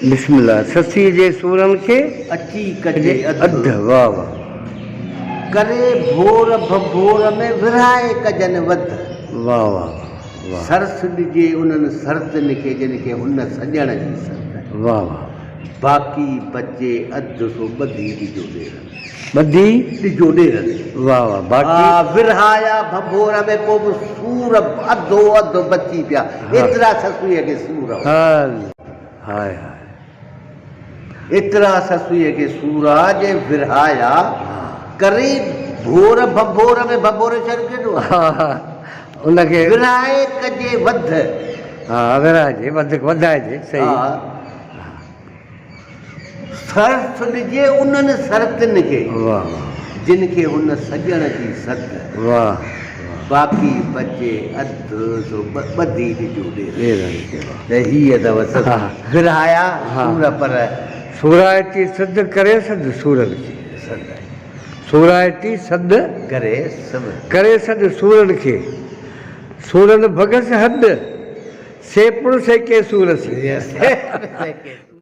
بسم الله سسي جي سورن کي اچي ڪجي اڌ. اڌ واه واه. ڪري ڀور ڀنڀور ۾ ورهائي ڪجن وڌ. واه واه واه. سرس ڏجي انهن سرتن کي جن کي هن سڄڻ جي سڌ. واه واه. باقي بچي اڌ سو ٻڌي ڏجو ڏيرن. ٻڌي ڏجو ڏيرن. واه واه باقي. ورهايا ڀنڀور ۾ پوء به سور اڌو اڌ بچي پيا. ايترا سسئيء کي سور هئا. هل هاء هاء. ايترا سسئيء کي سور هئا جنهن ورهايا ڪري ڀور ڀنڀور ۾ ڀنڀور شهر ڪيڏو آهي. ان کي. ورهائي ڪجي وڌ. ها ورهائجي وڌ وڌائجي صحيح. سرت ڏجي انهن سرتن کي. واه واه. جن کي هن سڄڻ جي سڌ. واه واه. باقي بچي اڌ سو ٻڌي ڏجو ڏيرن. ڏيرن کي واه. ته هيء اٿو سڌ. ورهايا سور پر. سورائتي سڌ ڪري سڌ سورن کي. سڌ. سورائتي سڌ. ڪري سڌ. ڪري سڌ سورن کي. سورن ڀڳس حد. سي پڻ سيڪي سور سين.